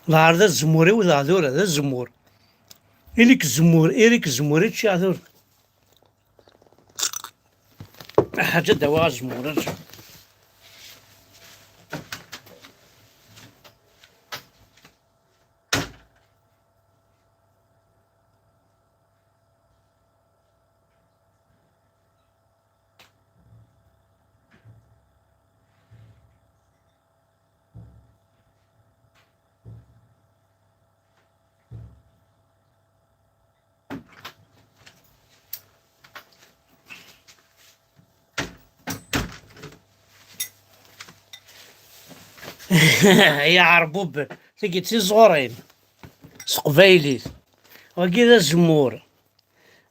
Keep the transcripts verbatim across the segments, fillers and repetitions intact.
Ḍher d azemmur-iw, ḍher d azemmur. Irik Zemmur, Irik Zemmur i ččiɣ tura. Ḥaǧa ad d-awiɣ azemmur. Ay aɛerbuben, tagi d tiẓurin s teqbaylit. Wagi d azemmur.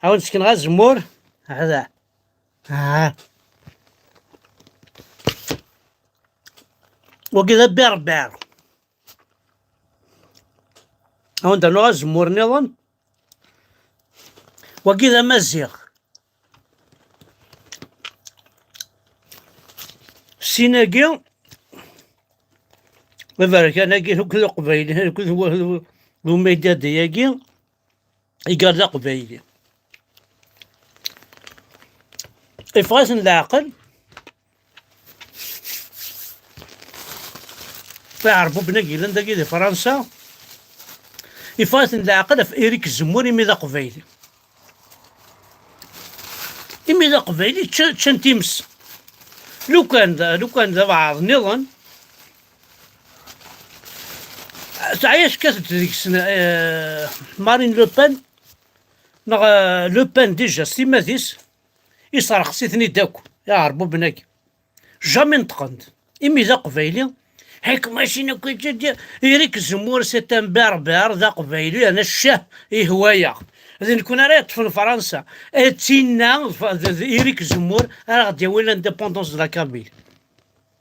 Ad wen-d-sekneɣ azemmur. Hada. Ah. Wagi d aberber. Ad wen-d-rnuɣ azemmur nniḍen. Wagi d amaziɣ. Sin-agi, aberkan-agi, akked uqbayli, akked w-, w-, umedyadi-agi, iger d aqbayli. Iffeɣ-iten leɛqel. Iɛerbuben-agi yellan dagi di Fransa, iffeɣ-iten leɛqel ɣef Irik Zemmur imi d aqbayli. Imi d aqbayli ččan, ččan times. Lukan d, lukan d abeɛḍ nniḍen, teɛya tekkat-d deg-sen, eh, Marine Le Pen, neɣ, eh, Le Pen déjà s timmad-is, isreqs-iten-id akk, iɛerbuben-agi. Jamais neṭqen-d. Imi d aqbayli, hek machin akk yetteddi, Irik Zemmur c'est un berbère, d aqbayli, ana ccah, ihwa-yaɣ. D nekkni ara yeṭṭfen Fransa. D tinna, d, d, d Irik Zemmur ara ɣ-d-yawi l'indépendance de la Kabylie.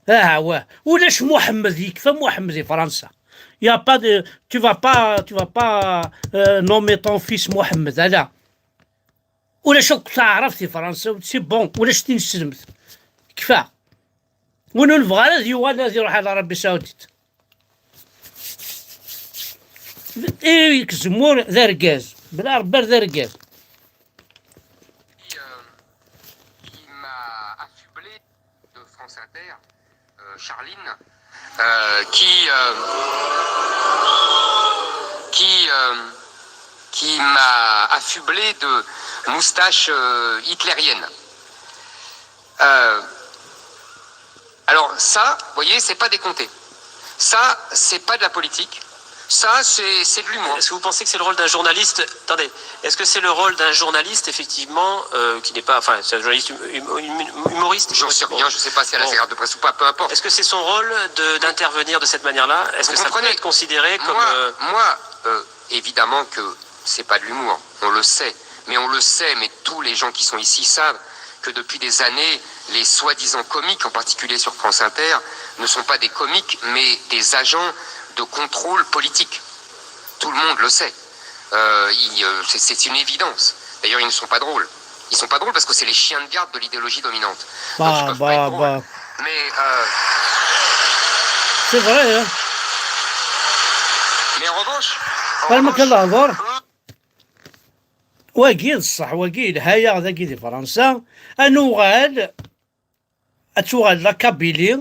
Aha, wah. Ulac Muḥemmed, yekfa Muḥemmed i Fransa. Y a pas de, tu vas pas, tu vas pas, euh, nommer ton fils Mohamed, ala. Ulac akk taɛrabt di Fransa, c'est bon, ulac tineslemt. Kfa. Win ur nebɣi ara ad yuɣal ad iruḥ ar Arabie Saoudite. Irik Zemmur d argaz. Bla Rebbi d argaz. Qui, euh, qui m'a affublé de France Inter, euh, Charline, euh, qui, euh, qui, euh, qui m'a affublé de moustaches, euh, hitlériennes. Euh, alors ça, vous voyez, c'est pas décompté. Ça, c'est pas de la politique. Ça, c'est, c'est de l'humour. Est-ce que vous pensez que c'est le rôle d'un journaliste ? Attendez, est-ce que c'est le rôle d'un journaliste, effectivement, euh, qui n'est pas, enfin, c'est un journaliste hum-, hum-, hum-, humoriste ? J'en sais rien, je sais pas si elle a ses gardes de presse ou pas, peu importe. Est-ce que c'est son rôle de, d'intervenir de cette manière-là ? Est-ce que ça peut être considéré comme, euh, moi, euh, évidemment que c'est pas de l'humour, on le sait, mais on le sait, mais tous les gens qui sont ici savent que depuis des années, les soi-disant comiques, en particulier sur France Inter, ne sont pas des comiques, mais des agents de contrôle politique. Tout le monde le sait. Euh, il, euh, c'est, c'est une évidence. D'ailleurs, ils ne sont pas drôles. Ils sont pas drôles parce que c'est les chiens de garde de l'idéologie dominante. Donc, ils peuvent pas être drôles. Mais, euh, c'est vrai, hein. Mais en revanche, en revanche, eux, wagi d ṣṣeḥ, wagi yelha-yaɣ dagi di Fransa. Ad nuɣal, ad tuɣal la Kabylie,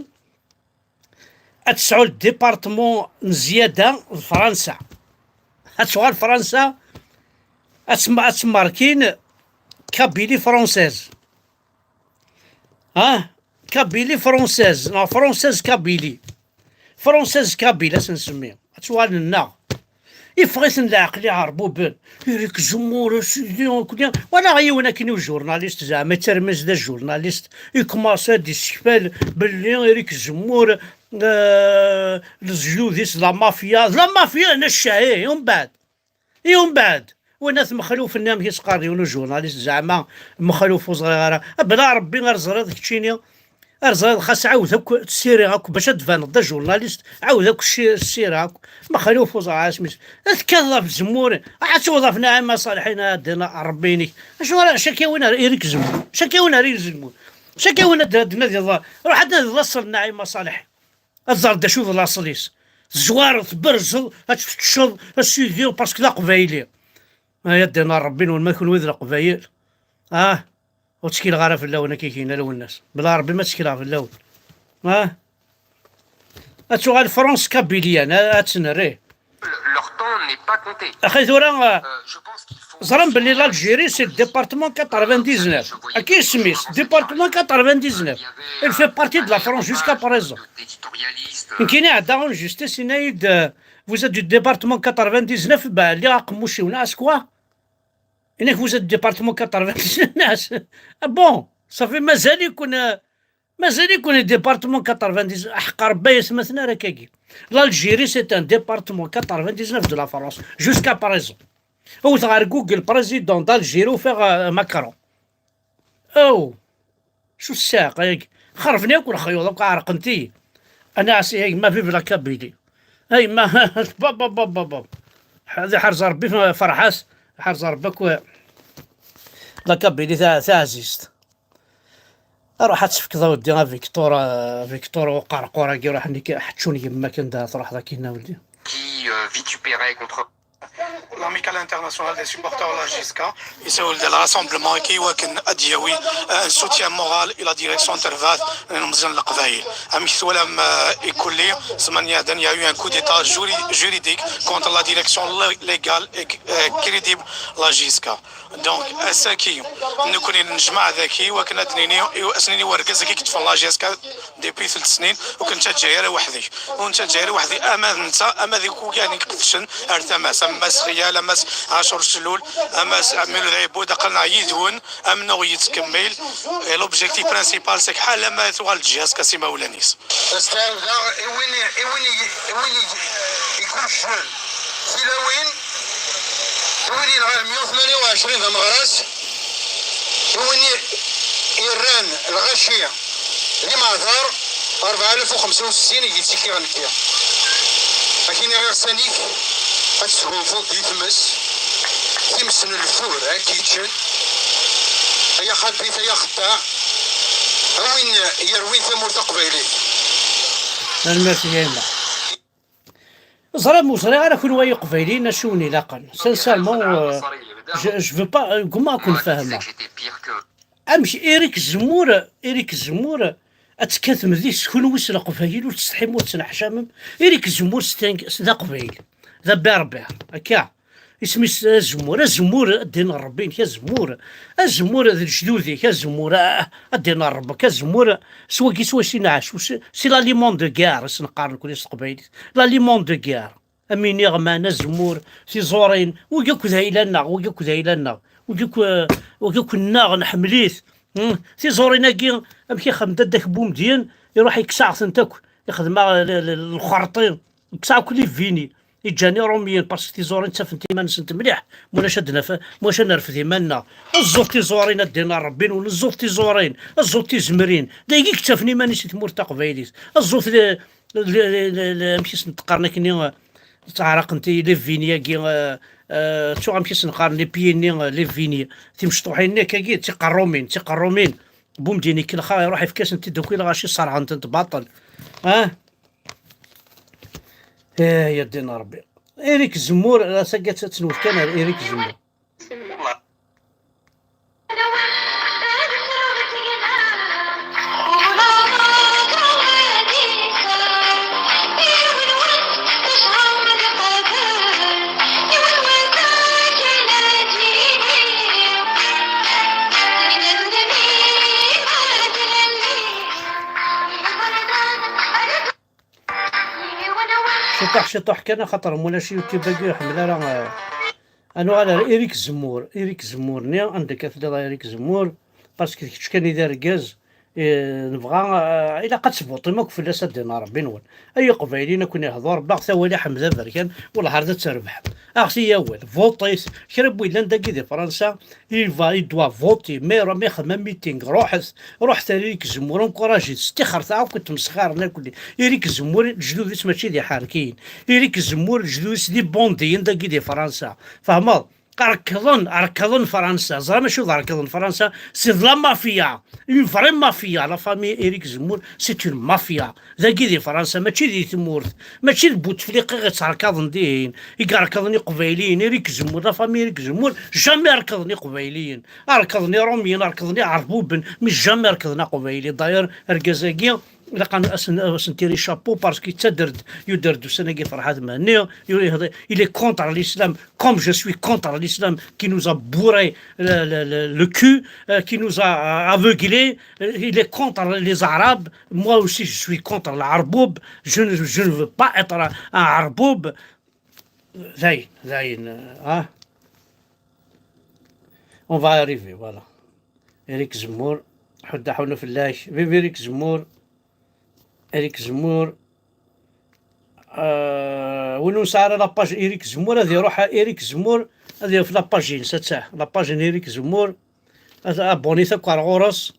ad tesɛu le département n zzyada d Fransa. Ad tuɣal Fransa, ad tem-, ad temmerkin Kabylie française. Ah, Kabylie française, neɣ française Kabylie. Française Kabyle, ad s-nsemmi. Ad tuɣal nneɣ. Iffeɣ-iten leɛqel iɛerbuben. Irik Zemmur, a sidi, akk-, walaɣ yiwen akken i journaliste, zeɛma yettermez d journaliste, ikumaṣi ad d-issekfal belli Irik Zemmur, euh, lejdud-is d la mafia. D la mafia, nna ccahi, umbeɛd. I umbeɛd, win at Mexluf-nni, amek i s-qqaren yiwen ujournaliste, zeɛma Mexluf ur ẓriɣ ara. Bla Rebbi, ar ẓriḍ keččini, ar ẓriḍ xas ɛawed akk ssira akk, bac ad d-tbaneḍ d ajournaliste, ɛawed akk ssi-, ssira akk. Mexluf ur ẓriɣ ara isem-is. Tekkateḍ ɣef Zemmur, ad tewweḍ ɣef Naɛima Ṣaleḥin, a ddin Rebbi-inek. Acu ara, acu akka win ar Irik Zemmur? Acu akka win ar Irik Zemmur? Acu akka win ad, ad d-tnadiḍ? Ruḥ ad d-tnadiḍ laṣel n Naɛima Ṣaleḥin. Ad tẓer d acu d laṣel-is. Tezwareḍ, tberzeḍ, ad tfetcceḍ, a sidi, parce que d aqbayli. Ay a ddin n Ṛebbi-nwen, ma kunwi d leqbayel. Ah, ur ttkileɣ ara fell-awen akka kina Lwennas. Bla Ṛebbi ma ttekleɣ fell-awen. Ah, ad tuɣal France kabilienne, a-, ad tt-nerr, ih. Leur temps n'est pas compté. Axi tura, ah, ẓran belli l'Algérie c'est le département quatre-vingt-dix-neuf. Akka isem-is, département quatre-vingt-dix-neuf. Il fait partie de la France jusqu'à présent. Nekkini ɛeddaɣ une justice, yenna-yi-d, euh, vous êtes du département quatre-vingt-dix-neuf, bah, lliɣ aqemmuc-iw, neɣ quoi? Yenna-k, vous êtes du département quatre-vingt-dix-neuf, neɣ? Ah bon, ça fait mazal-iken, euh, mazal-iken département quatre-vingt-dix, aḥeqq Rebbi ay atmaten ara kagi. L'Algérie, c'est un département quatre-vingt-dix-neuf de la France, jusqu'à présent. Wwteɣ ɣer Google, président d'Algérie, ufiɣ, euh, Macron. Oh, شو الساق هيك؟ خربني أكل خيوط، أكل عرقنتي. أنا عسي هيك ما في بلا كابيلي. هاي ما باب باب باب باب باب. هذا حرز ربي ف-، فرحاس، حرز ربك و-، لا كابيلي تاع، تاع عزيزت. أروح أتسفك ذا ودي، آه، فيكتور، آه، فيكتور وقرقورة كي راح نك-، حتشون يما كان دا تروح ذاك هنا ولدي. Qui, euh, vitupérait contre L'Amicale internationale des supporters de la J S K يسول ديال الراسومبلمون كي يواكن اديوي، آه، سوتيان مورال الى ديريكسيون ترفات المزيان القبايل. ام كتولم، آه، يكولي زمان يادن يا يو ان كو ديتا جوري جوريديك كونتر لا ديريكسيون ليغال، آه، كريديب لا جي اس كا. دونك اساكي نكوني نجمع ذاكي وكنا دنيني اسنيني ورقز كي كتفن لا جي اس كا. ديبي ثلاث سنين وكنت جاي انا وحدي، وانت جاي وحدي، اما انت اما ذيك كاع اللي قدشن ارتماس، اما سخيال، اما عاشور الشلول، اما ميلو العبود قلنا يدون امنو يتكمل. لوبجيكتيف برانسيبال سيك حال ما ثوال الجهاز كاسي مولانيس. استاذ، ايويني ايويني ايويني يكون شنو؟ تلاوين، ايويني نهار مية وثمانية وعشرين ذا مغراس، ايويني ايران الغشيه. Di Meɛtar, rebɛa alaf u xemsa u settin i d-yettikki ɣer nekki. Akini ɣer Sanik, ad tesgunfuḍ di tmes, times n lfur, ad k-yeččen. Ay axabit, ay axeddaɛ, a win yerwin tamurt taqbaylit. Tanemmirt-ik a yemma. Ẓriɣ, ur ẓriɣ ara kunwi ay Iqbayliyen acu wen-ilaqen. Sincèrement, euh, je, je veux pas, euh, gummaɣ ad ken-fehmeɣ. Amek Eric Zemmour, Eric Zemmour, ad tekkatem deg-s kunwi s Leqbayel, ur tsetḥim, ur tettneḥcamem? Eric Zemmour s tang-, s d Aqbayli, d aberbère, akka. Isem-is Azemmur, Azemmur, a ddin n Ṛebbi-inek, Azemmur, Azemmur d lejdud-ik, Azemmur, a, a ddin n Ṛebbek, Azemmur, s wagi s wacu i nɛac, s, si l'aliment de guerre, i s-neqqar nekkni s teqbaylit, l'aliment de guerre, am iniɣman, azemmur, tiẓurin, wagi akk d ayla-nneɣ, wagi akk d ayla-nneɣ, wagi akk, wagi akk nneɣ, nḥemmel-it. Hmm, tiẓurin-agi, amek ixdem dadda-k Bumedyen, iruḥ yekkes-aɣ-tent akk, ixdem-aɣ l-, l-, lxerṭi, yekkes-aɣ akk les vignes, yeǧǧan Iṛumyen, parce que tiẓurin ttafent iman-nsent mliḥ, mulac ad naf-, mulac ad nerfed iman-nneɣ. Ẓẓut tiẓurin a ddin n Ṛebbi-nwen, ẓẓut tiẓurin, ẓẓut tizemrin, d ayagi i yettafen iman-is i tmurt taqbaylit, ẓẓut le-, le-, le-, le-, le-, amek i sen-qqaren akkenni, eh, ttɛeraqent les vignes-agi, eh, eh, ttuɣ amek i sen-qqaren les pieds-nni, eh, les vignes, timecṭuḥin-nni akkagi, d tiqerrumin, d tiqerrumin. Bumedyen ikellex-aɣ, iruḥ ifka-asent-id akk i lɣaci, sserɣen-tent baṭel. Ah? Eh, ya ddin n Ṛebbi. Eric Zemmour, ass-agi ad tt-, ad tt-nwet kan ar Eric Zemmour. Ciṭuḥ, ciṭuḥ kan, axaṭer mulac YouTube-agi ur iḥemmel ara, eh, ad nuɣal ar Eric Zemmour. Eric Zemmour-nni, anda akka telliḍ a Eric Zemmour? Parce que d kečč kan i d argaz, eh, nebɣa, eh, ilaq ad tvuṭim akk fell-as a ddin n Ṛebbi-nwen. Ay Iqbayliyen, ad ken-ihḍu Ṛebbi, aɣet awal i Ḥmed Aberkan, wellah ar d ad trebḥem. Aɣet-iyi awal, vuṭit, kra n win yellan dagi di Fransa, il va, il doit voter, ma, ma ixdem meeting, ruḥet, ruḥet ar Eric Zemmour, encouragit, stixret akk tmesxiṛ-nni akk-nni. Eric Zemmour, lejdud-is mačči d iḥerkiyen. Eric Zemmour, lejdud-is d ibundiyen dagi di Fransa. Tfehmeḍ? Rekḍen, rekḍen Fransa. Ẓra mačči d rekḍen Fransa, c'est de la mafia. Une vraie mafia. La famille Éric Zemmour, c'est une mafia. Dagi di Fransa, mačči di tmurt. Mačči d Bouteflika i ɣ-itterkaḍen dihin. I irekḍen Iqbayliyen, Éric Zemmour, la famille Éric Zemmour, jamais rekḍen Iqbayliyen. Rekḍen Iṛumyen, rekḍen Iɛerbuben, mais jamais rekḍen Aqbayli. D'ailleurs, argaz-agi, ilaq ad sen-, ad sen-tiri chapeau parce que yettader-d, yuder-d ussan-agi Ferḥat Mhenni, yu-, il est contre l'islam, comme je suis contre l'islam qui nous a bourré le, le, le, le cul, euh, qui nous a, euh, aveuglés. Euh, il est contre les Arabes, moi aussi je suis contre l'Arboub, je ne, je ne veux pas être un, un Arboub. Dayen, dayen, euh, hein. On va arriver, voilà. Éric Zemmour, ḥudda ḥunu fell-ak. Vive Éric Zemmour. Éric Zemmour. Euh, win ur nesɛi ara la page Éric Zemmour, ad iruḥ Éric Zemmour, ad yaf la page-ines, atta, la page n Éric Zemmour. Ad abonit akk ar ɣur-s.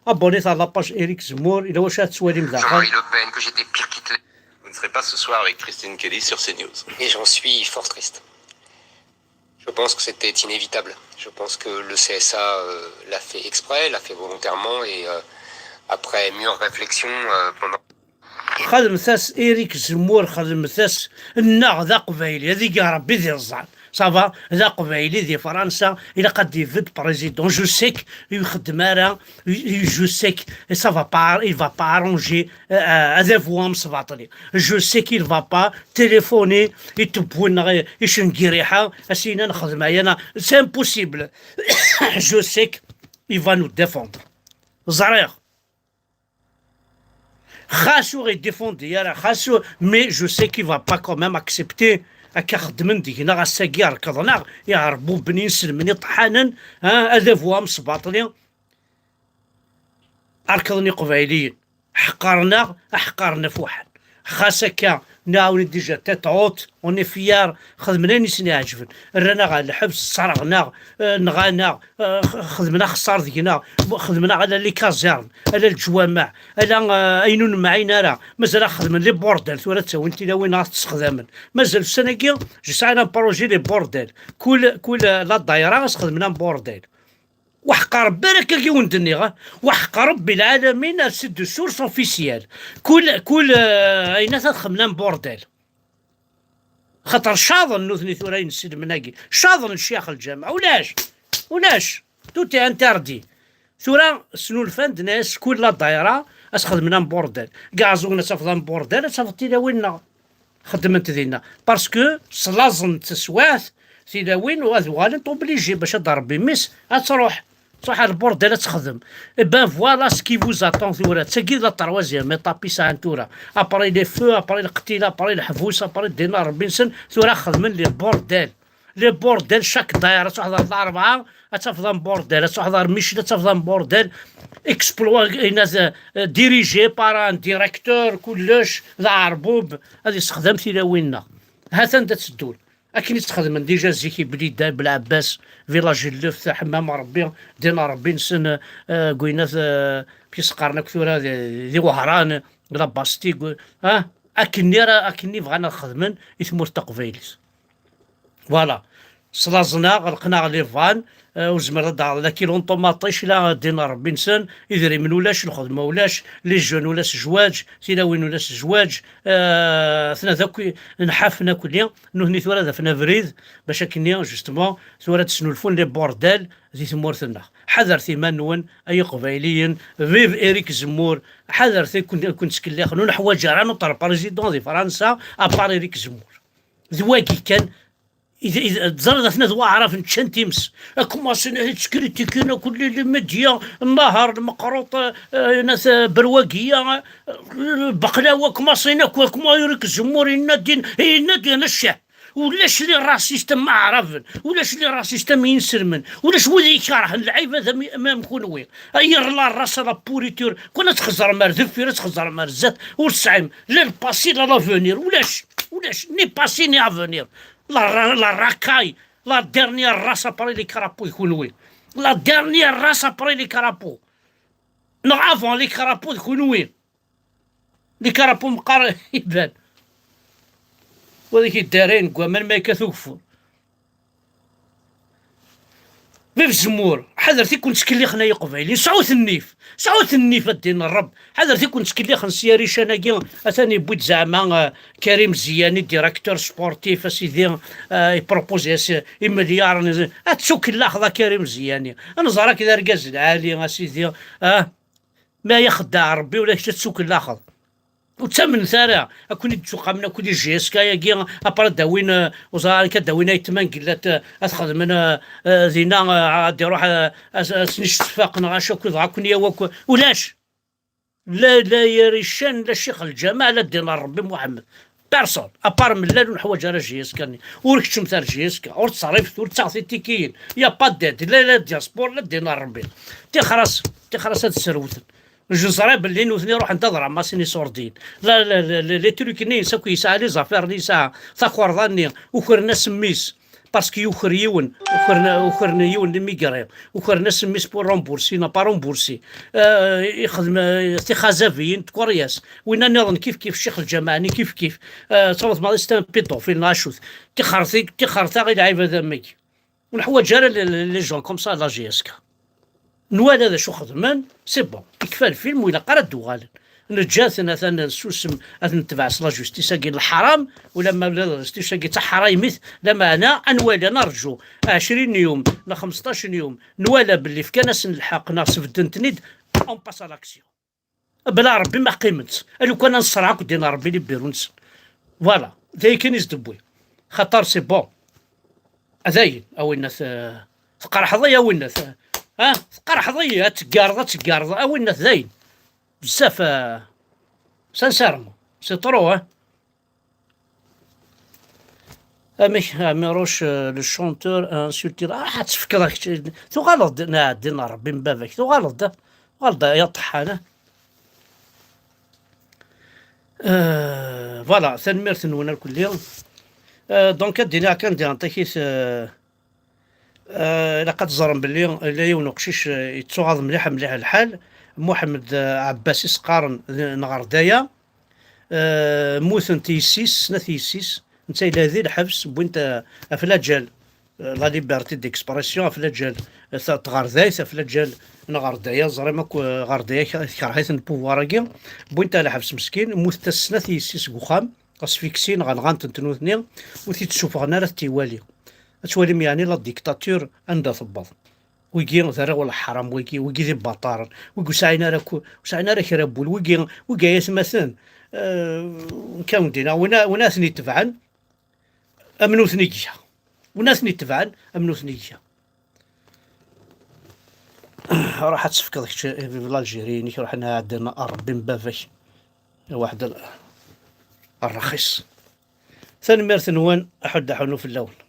Abonit ar la page Éric Zemmour, ila wacu ad tettwalim daxel. Jean-Marie Le Pen, que j'étais pire qu'Hitler. Vous ne serez pas ce soir avec Christine Kelly sur CNews. Et j'en suis fort triste. Je pense que c'était inévitable. Je pense que le C S A, euh, l'a fait exprès, l'a fait volontairement et, euh, après mûre réflexion, euh, pendant... Xedmet-as Éric Zemmour, xedmet-as, nneɣ d aqbayli, ad ig Rebbi d iẓẓan. Ça va, d aqbayli di Fransa, ilaq ad d-ibedd président. Je sais que ur ixeddem ara, je sais que ça va pas, il va pas arranger, euh, euh, adabu amesbaṭli. Je sais qu'il va pas téléphoner, itewwi-nneɣ icengi riḥa, as-yini nexdem aya, c'est impossible. Je sais qu'il va nous défendre. Ẓriɣ. Xas ur ɣ-idéfendi ara, xas ur, mais je sais qu'il va pas quand même accepter akka xeddmen deg-neɣ ass-agi, rekḍen-aɣ iɛerbuben, inselmen, iṭeḥḥanen, ha, adabu amesbaṭli, rekḍen Iqbayliyen, ḥeqren-aɣ, aḥeqqaren afuḥan. Xas akka, nɛawen déjà tête haute, on est fiers, xedmen ayen i sen-iɛeǧben. Rran-aɣ ɣer lḥebs, sserɣen-aɣ, eh, nɣan-aɣ, eh, x-, xedmen axeṣṣar deg-neɣ, xedmen-aɣ ala les casernes, ala leǧwameɛ, ala, eh, ayen ur nemɛin ara. Mazal ad xedmen les bordels, tura ttawin tilawin ad t-sexdamen. Mazal ussan-agi, je sais un projet les bordels. Kul, kul, eh, la daïra ad s-xedmen un bordel. Waḥeq Rebbi ara akka i wen-d-nniɣ, ah. Waḥeq Rebbi lɛalamin, c'est de source officielle. Kul, kul, eh, ayen ad xedmen un bordel. Xaṭer caḍen nutni tura inselmen-agi. Caḍen ccix lǧameɛ. Ulac! Ulac! Tout est interdit. Tura snulfan-d nas kul la daïra ad s-xedmen un bordel. Deg Iɛeẓẓugen ad tafeḍ un bordel, ad tafeḍ tilawin-nneɣ xeddment dinna. Parce que slaẓent taswiɛt tilawin u ad uɣalent obligé bac ad d-rebbi mmi-s ad truḥ. Truḥ ar lbordel ad texdem. Eh ben voilà ce qui vous attend tura. D tagi d la troisième étape i sɛan tura. Après les feux, après lqettil, après leḥbus, après ddin ar rebbi-nsen, tura xedmen les bordels. Les bordels, chaque daïra, ad truḥeḍ ar Larebɛa, ad tafeḍ un bordel, ad truḥeḍ ar Micli, ad tafeḍ un bordel, exploit, euh, dirigé par un directeur, kullec, d aɛerbub, ad yessexdam tilawin-nneɣ. Ha-t-an da tteddun. Akken i tt-xedmen déjà zik i Blida, Belɛebbas, Village n Lleft, Ḥemmam Rebbi, ddin Rebbi-nsen, euh, gwinat, euh, mi s-qqaren akk tura di, di Wehran, la Bastille, ah, akken ara, akken i bɣan ad xedmen i tmurt taqbaylit. Voilà. Slaẓen-aɣ, ɣelqen-aɣ les vannes, euh, ur zmireɣ ad d-aɣeɣ la kilo n ṭumaṭic, la ddin Rebbi-nsen, idrimen ulac, lxedma ulac, les jeunes ulac zzwaǧ, tilawin ulac zzwaǧ, euh, atna d akk i, nḥafen akk-nni, nutni tura ad afen abrid, bac akkenni, justement, tura ad d-snulfun les bordels di tmurt-nneɣ. Ḥadret iman-nwen, ay Iqbayliyen, vive Éric Zemmour, ḥadret i ken-, ken-ttkellixen, ur neḥwaǧ ara notre président di Fransa, à part Éric Zemmour. D wagi kan, i d, i d, teẓriḍ atna d waɛraben ččan times. Akmaṣin ad ttkritikun akk les, les médias, Maher, Lmeqruṭ, eh, nat, eh, Berwagiya, eh, Baqlawa, akmaṣin akk, akma Éric Zemmour, yenna-d, yenna-d, yenna ccah. Ulac les racistes am aɛraben, ulac les racistes am inselmen, ulac wid ikerhen lɛibad am, am, am kunwi. Ayer la race à la pourriture, kun ad txeẓrem ar deffir, ad txeẓrem ar zdat, ur tesɛim la le passé, la l'avenir, ulac, ulac, ni passé ni avenir. La ra-, la racaille, la dernière race après les crapauds d kunwi. La dernière race après les crapauds. Neɣ avant les crapauds d kunwi. Les crapauds meqqar iban. Wadek yeddarayen deg waman ma yekkat ugeffur. Bab Zemmur, ḥadret i ken-ttkellixen ay Iqbayliyen, sɛut nnif, sɛut nnif a ddin n Ṛebb, ḥadret i ken-ttkellixen s yarican-agi, atan yewwi-d zeɛma, eh, Karim Ziyani, directeur sportif, a sidi, eh, yepropose-as, eh, imelyaren, ad tettukellaxeḍ a Karim Ziyani, ad nẓer akk d argaz lɛali, a sidi, ah, ma ixeddeɛ Ṛebbi ula kečč ad tettukellaxeḍ. Ur ttamnet ara, ad ken-id-ttuqamen akk di J S K-agi, après ad d-awin, eh, uẓar amek ad d-awin ayetma n Gillat, eh, ad xedmen, eh, eh, dinna, eh, ad iruḥ, eh, ad, ad sen-ictefaq neɣ acu akk, dɣa ad ken-yawi akk, ulac! La, la yarican, la ccix lǧameɛ, la ddin n Ṛebbi Muḥemmed. Personne, à part Mellal ur neḥwaǧ ara J S K-nni. Ur keččmet ar J S K, ur ttṣerrifet, ur ttaɣet itikiyen. Y a pas d'aide, la, la diaspora, la ddin n Ṛebbi. Tixer-as, tixer-as ad sserwten. Neẓra belli nutni ruḥen ad ramasin iṣurdiyen. La, la, la, la, les trucs-nni, s akk yesɛa les affaires-nni yesɛa, takerḍa-nni, ukren-as mmi-s. Parce que yuker yiwen, ukren, ukren yiwen d imigri, ukren-as mmi-s pour rembourser, il n'a pas remboursé. Euh, ixdem, euh, tixazabiyin, tkeryas. Winna nniḍen kif kif, ccix lǧameɛ-nni kif kif. Euh, ttawḍ maḍi c'est un pédophile, neɣ acu-t. Tixerti-, tixerta i lɛibad am wigi. Ur neḥwaǧ ara les, les, les gens comme ça, la J S K. Nwala d acu xedmen, c'est bon. Ikfa lfilm, ur ilaq ara ad d-uɣalen. Neǧǧa-ten, atan nsusem, ad ten-netbeɛ s la justice-agi n leḥram, ulamma la justice-agi d taḥraymit, lameɛna ad nwali, ad nerǧu ɛecrin yum, neɣ xemseṭṭac yum, nwala belli fkan-asen lḥeqq, neɣ sbedden-ten-id, on passe à l'action. Bla Ṛebbi ma qqiment. A lukan ad nṣerreɛ akk ddin n Ṛebbi, les bureaux-nsen. Voilà. D ayen kan i s-d-tewwi. Xaṭer c'est bon. A dayen, a winnat, eh, tqerḥeḍ-iyi, a winnat, eh, ah, tqerḥeḍ-iyi, ad teggareḍ, ad teggareḍ, a winnat, dayen. Bezzaf, eh, sincèrement, c'est trop, hein. Amek, Amirouche, euh, le chanteur, a insulté, ah, ad tefkeḍ kečč, tuɣaleḍ-d, neɛdin Ṛebbi n baba-k, tuɣaleḍ-d, tuɣaleḍ-d, ay aṭeḥḥan, ah. Euh, voilà, tanemmirt-nwen irkelli. Euh, donc, ad d-iniɣ kan di Anṭakit, euh, euh, ilaq ad teẓrem belli yella yiwen uqcic, euh, yettuɣaḍ mliḥ, mliḥ lḥal. Muḥemmed, euh, Ɛebbas i s-qqaren, d-, neɣ Ardaya. Euh, mmutent yessi-s, snat yessi-s. Netta yella di lḥebs, wwin-t, euh, ɣef laǧal, euh, la liberté d'expression, ɣef laǧal, euh, ta-, tɣerdayt, ɣef laǧal n Ɣerdaya. Ẓrim akk, euh, Ɣerdaya k-, tkerh-iten pouvoir-agi. Wwin-t ɣer lḥebs meskin, mmutent-as snat yessi-s deg uxxam, asphyxie, neɣ nɣan-tent nutni, ur t-id-ssufɣen ara ad t-iwali. Ad twalim yeɛni la dictature anda tewweḍ. Wigi d arraw n leḥram, wigi, wigi d ibaṭaren, wigi ur sɛin ara ku-, ur sɛin ara kra n wul, wigi, wigi ay atmaten, eh, kan dina, win a, win a ten-itebɛen, am nutni iga. Win a ten-itebɛen, am nutni iga. Ruḥ ad tefkeḍ kečč i Vive l'Algérie-inek, ruḥ ad ɛeddan Ṛebbi n baba-k. Waḥed ṛṛxis. Tanemmirt-nwen, aḥuddu aḥunnu fell-awen.